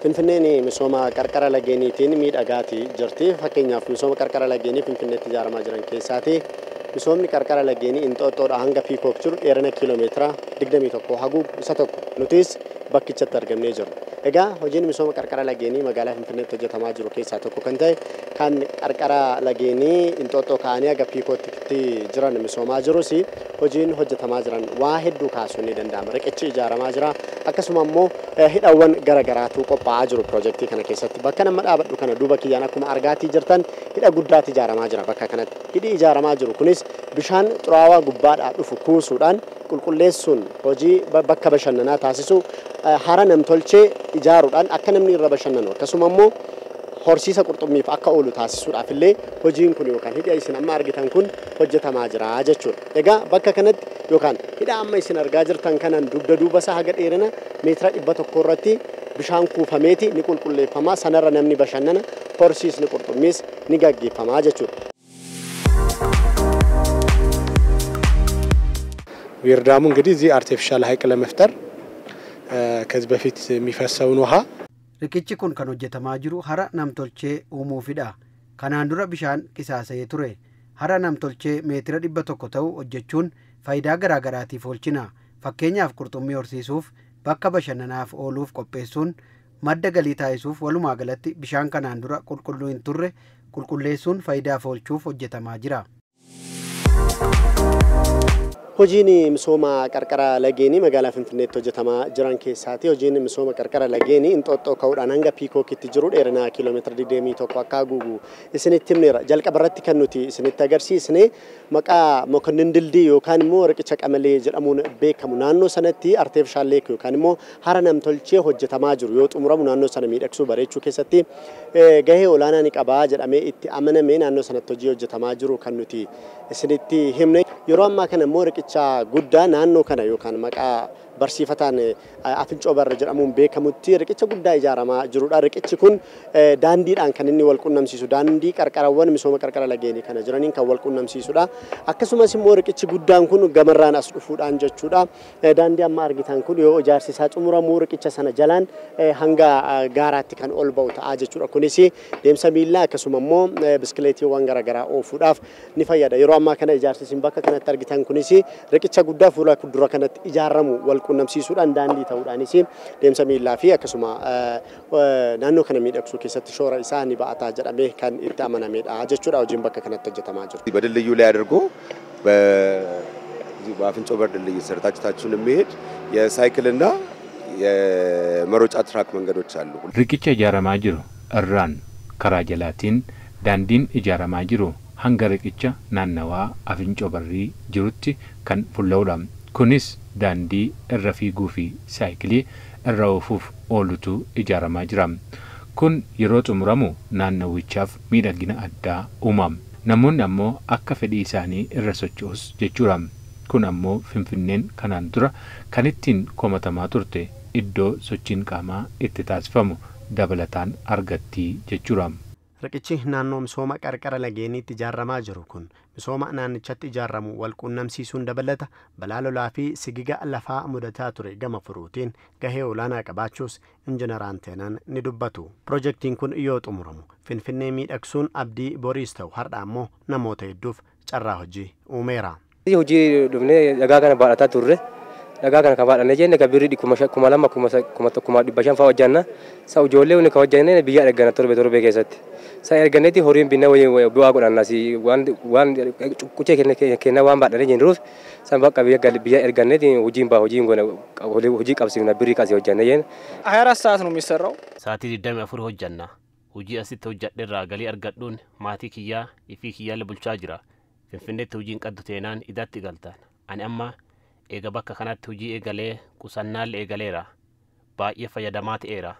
Finfinneen misooma qarqara lageeniitiin miidhagaatii jirti. Fakkeenyaaf misooma qarqara lageenii Finfinneetti ijaaramaa jiran keessaati misoomni qarqara lageenii Inxooxxoodhaa hanga Piikook jiru dheerina kiiloomeetira 21 haguugu isa tokko. Nutis bakkichatti argamnee jirra. Egaa hojiin misooma qarqara lageenii magaalaa Finfinneetti hojjetamaa jiru keessaa tokko kan ta'e kan qarqara lageenii Inxooxxoo ka'anii haga Piikootti jiran misoomaa jirus hojiin hojjetamaa jiran waa hedduu kaasuun ni danda'ama. Riqichi ijaaramaa jira. Akkasuma immoo hidhawwan garaagaraatu qophaa'aa jiru piroojeektii kana keessatti. Bakka nama dhaabadhu kana duuba kiyyaan akkuma argaatii jirtan hidha guddaatu ijaaramaa jira bakka kanatti. Hidhi ijaaramaa jiru kunis bishaan xuraawaa gubbaadhaa dhufu kuusuudhaan qulqulleessuun hojii bakka bashannanaa taasisu hara namtolchee ijaaruudhaan akka namni irra bashannanu akkasuma immoo horsiisa qurxummiif akka oolu taasisuudhaaf illee hojiin kun yookaan hidha isin amma argitan kun hojjetamaa jira jechuudha. Egaa bakka kanatti yookaan hidha amma isin argaa jirtan kanaan dugda duuba isaa haga dheerina meetira 100 irratti bishaan kuufameeti ni qulqulleeffama. Sanarra namni bashannana horsiisni qurxummiis ni gaggeeffamaa jechuudha. ዊር ዳሙ እንግዲህ እዚህ አርቲፊሻል ሐይቅ ለመፍጠር ከዚህ በፊት የሚፈሰውን ውሃ Riqichi kun kan hojjetamaa jiru hara namtolchee uumuufidha. Kanaan dura bishaan qisaasa'ee ture. Hara namtolchee meetira 100 ta'u hojjechuun faayidaa garaagaraatiif oolchina. Fakkeenyaaf qurxummii horsiisuuf, bakka bashannanaaf ooluuf qopheessuun, madda galii taasisuuf, walumaa galatti bishaan kanaan dura qulqulluu hin turre qulqulleessuun faayidaaf oolchuuf hojjetamaa jira. Hojiin misooma qarqara lageenii magaalaa Finfinneetti hojjetamaa jiran keessaati. Hojiin misooma qarqara lageenii Inxooxxoo ka'uudhaan hanga Piikookitti jiru dheerina kiiloomeetira 21 akka haguugu isinitti himneera. Jalqaba irratti kan nuti isinitti agarsiisne maqaa Mokonnin Dildii yookaan immoo riqicha Qamalee jedhamuun beekamu naannoo sanatti artificial lake yookaan immoo hara namtolchee hojjetamaa jiru yoo xumuramu naannoo sana miidhagsuu bareechuu keessatti gahee olaanaa ni qaba jedhamee itti amaname naannoo sanatti hojii hojjetamaa jiru kan nuti isinitti himne. Yeroo ammaa kana immoo riqicha guddaa naannoo kana yookaan maqaa barsiifataan Afincoo Barra jedhamuun beekamutti riqicha guddaa ijaaramaa jirudha. Riqichi kun daandiidhaan kan inni wal qunnamsiisu daandii qarqarawwan misooma qarqara lageenii kana jiraniin kan wal qunnamsiisudha. Akkasumas immoo riqichi guddaan kun gamarraan as dhufuudhaan jechuudha. Daandii amma argitan kun yoo ijaarsi isaa xumuramu riqicha sana jalaan hanga gaaraatti kan ol ba'u ta'a jechuudha. Kunis deemsa miillaa akkasuma immoo biskileetiiwwan garaagaraa oofuudhaaf ni fayyada. Yeroo ammaa kana ijaarsi isin bakka kanatti argitan kunis riqicha guddaa fuula dura kanatti ijaaramu wal qunnamsiisuudhaan daandii ta'uudhaanis deemsa miillaa fi akkasuma naannoo kana miidhagsuu keessatti shoora isaa ni ba'ataa jedhamee kan itti amanamedha jechuudha hojiin bakka kanatti hojjetamaa jiru. በድልድዩ ላይ አድርጎ በአፍንጮ በር ድልድይ ስር ታች ታቹን የሚሄድ የሳይክልና የመሮጫ ትራክ መንገዶች አሉ። Riqicha ijaaramaa jiru irraan karaa jalaatiin daandiin ijaaramaa jiru hanga riqicha naannawaa Afincoo Barrii jirutti kan fulla'udha. Kunis daandii irra fiiguu fi saayikilii irra oofuuf oolutu ijaaramaa jira. Kun yeroo xumuramu naannawichaaf miidhagina addaa uuma. Namoonni ammoo akka fedhii isaanii irra socho'us jechuudha. Kun ammoo Finfinneen kanaan dura kan ittiin komatamaa turte iddoo sochiin qaamaa itti taasifamu dabalataan argatti jechuudha. Riqichi naannoo misooma qarqara lageeniitti ijaaramaa jiru kun misooma naannichatti ijaaramu wal qunnamsiisuun dabalata balaa lolaa fi sigiga lafaa mudataa ture gama furuutiin gahee olaanaa qabaachuus injinar Anteenaan ni dubbatu. Piroojeektiin kun yoo xumuramu Finfinnee miidhagsuun abdii boriis ta'u har'a ammoo namoota hedduuf carraa hojii uumeera. Hojii dhufnee dhagaa kana baadhataa turre. Dhagaa kana kan baadhannee jenne kan birrii 2000 1500 fa'aa hojjanna. Sa ijoollee hundi kan hojjannee biyya erganna torbe torbe keessatti. Sa erganneeti horiin binna bu'aa godhanna si waan waan cuqqucee kenna waan baadhannee jennuuf san bakka biyya erganneeti hojiin baa hojiin goona hojii qabsiifna birrii qasii hojjannee jenne. 24 ሰዓት ነው የሚሰራው። Sa'aatii 24 hojjanna. Hojii asitti hojjadherraa galii argadhuun maatii kiyyaa ifii kiyyaallee bulchaa jira. Finfinneetti hojiin qaddu teenaan idatti galtan. Ani amma eega bakka kanatti hojii eegalee qusannaallee eegaleera. Baay'ee fayyadamaa ta'eera.